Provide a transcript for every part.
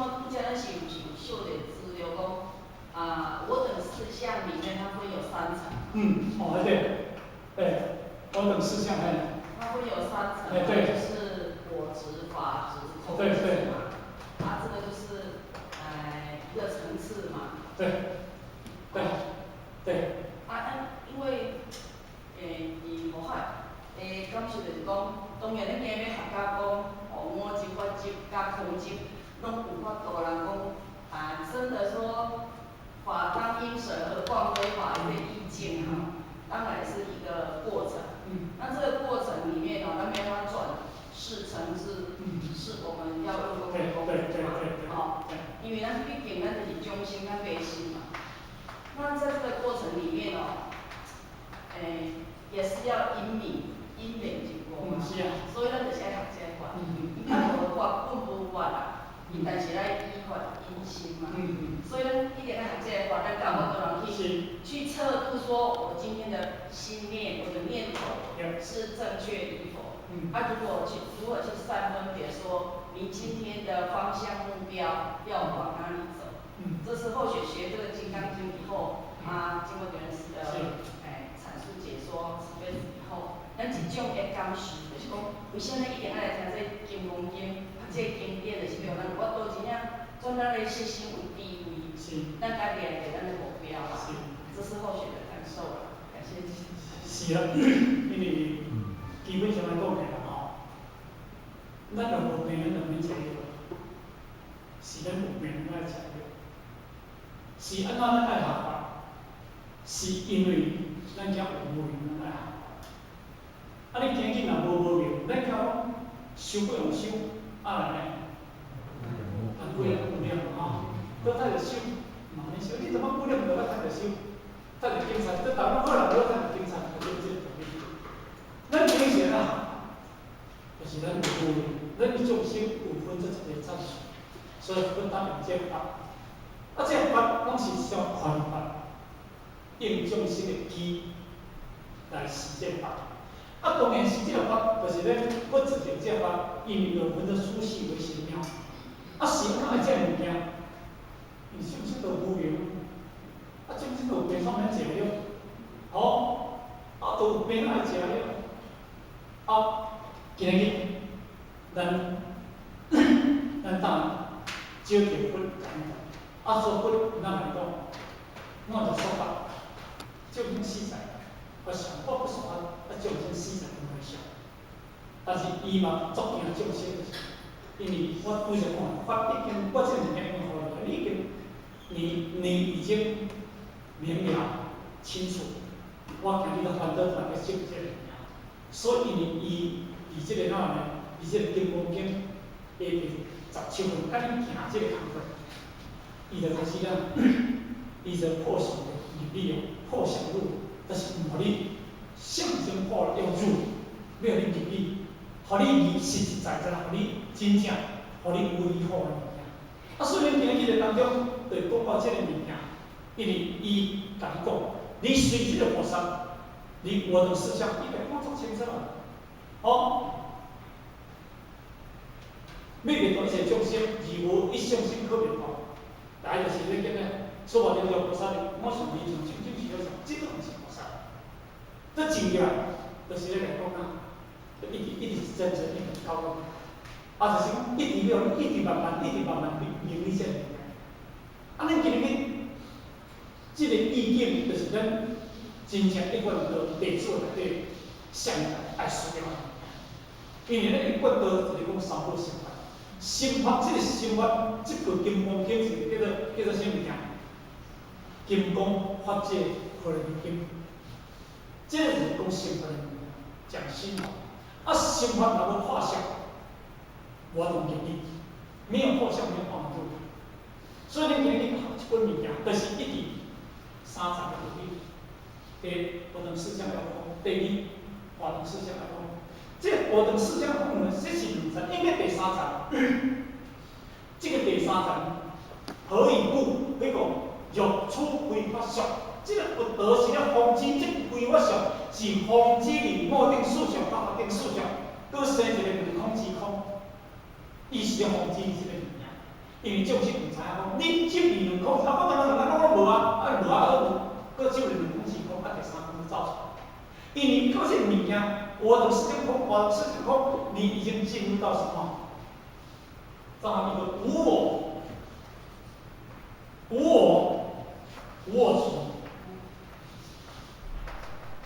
我拄才咱是毋是有秀一个資料講，啊，我等四相裡面它會有三層。嗯，哦，對，對，我等四相，嘿。它會有三層，就是我執、法執、空執嘛。啊，這個就是，一個層次嘛。啊，因為，佇佛法的感受就是講，當然咱今日欲學甲講，哦，我執、法執、佮空執，攏有法度人講，啊，真的說，法當應捨，何況非法的意境哈，當然是一個過程。那這個過程裡面哦，咱欲按怎轉世成智，是我們要用功的功夫嘛，哦，因為咱畢竟咱就是眾生，咱迷信嘛。那在這個過程裡面哦，也是要因明因緣一果嘛，所以咱就是愛學這個法。啊，無法本無法啦，伊但是愛依法因心嘛。所以咱一定愛學這個法，咱才有法度人去測度說，我今天的心念，我的念頭是正確與否。啊，如果去善分別說，你今天的方向目標要往哪裡走？這是後學學這個《金剛經》以後，啊，經過別人的闡述解說慈悲以後，咱一種的感受，就是講，為啥物一定愛來聽這《金剛經》？啊，這個經典就是讓咱有法度真正轉咱的色心有智慧，咱家己來著咱的目標啦。這是後學的感受啦，感謝。是啊，因為基本上來講起來吼，咱若無病，咱就免食藥，是咱有病，咱愛食藥。是按怎咱愛學法？是因為咱遮有無明，咱愛學法。啊，你今日若無無明，咱曉講修不用修，啊來呢？啊，幾啊有念吼，閣趁著修，嘛免修。你怎麼幾點就閣趁著修？趁著警察，這逐工好人閣趁著警察，就這個道理。咱平時啊，就是咱有無明，咱眾生有分做一個暫時，所以佛答用這個法。啊，這個法攏是上寬法，應眾生的機來施這個法。啊，當然是這個法，就是咧佛自用這個法，因為有分做出世微塵妙。啊，是按怎會這個物件？因為眾生都無明，啊，眾生都有病，創免食藥，吼，啊，都有病愛食藥。啊，今日咱當少提佛講，啊，說佛咱來講，我就說法，眾生死在，我想法不說法，啊，眾生死在都袂想。但是伊嘛足驚眾生，因為我拄則講，法已經我這物件已經予你，你已經，你已經明了清楚，我驚你閣煩惱煩去修這個物件，所以呢，伊佇這個哪呢？佇這個《金剛經》的第17分，佮你行這個工課，伊就開始啊，伊就破相的入你哦，破相入，就是予你相先破了要入，欲予你入你，予你實實在在，予你真正，予你有依好的物件。啊，所以咱今日當中，就講到這個物件，因為伊共你講，你隨這個菩薩，你我等四相，伊共講足清楚啊，哦。欲滅度一切眾生，而無一眾生可滅度。大概就是咧講咧，說話這個菩薩，我想伊像清清楚楚，這個毋是菩薩。這真來，就是咧來講啊，一直一直真真一直教我，啊，就是講一直要一直慢慢，一直慢慢明明你這個物件。啊，咱今日這個意境，就是咱真正一貫道弟子內底上愛需要的物件。因為咱一貫道就是講三寶心法。心法，這個心法，這部《金剛經》是叫做啥物件？金剛法界華嚴經，這個就是講心法的物件，講心法。啊，心法若無破相，無法度入你，沒有破相，沒有辦法入。所以恁今日學這本物件，就是一直三層的道理。第一，我等四相要空；第二，我等四相要空。這個我等四相空呢，這是兩層，因為第三層，這個第三層，何以故？彼個欲處非法相，這個佛陀是咧防止這個非法相，是防止你末定四相、法定四相，閣生一個虛空之空，伊是咧防止這個物件。因為眾生毋知影講，恁執二兩空，啊，我兩兩兩攏無啊，啊無啊，閣無，閣執兩空是空，啊第三空走出來。因為靠這個物件，我等世間空，我等世間空，你已經進入到什麼？到一個無我、無我、無我執，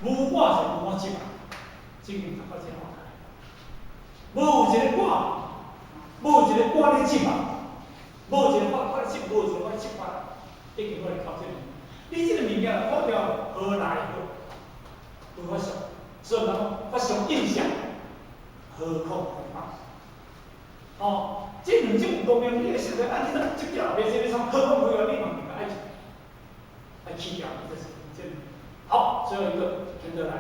無我是無我執啊，這個讀到這話題，無一個我，無一個我咧執啊，無一個我我咧執，無一個我咧執法，已經我來靠這個。你這個物件破掉，何來個無法相？所以講法相應相，何況非法？哦，這兩種功能，你會識得啊？你若執掉，袂這個創何況非法？你嘛應該愛愛去掉，這是這。好，最後一個天得來。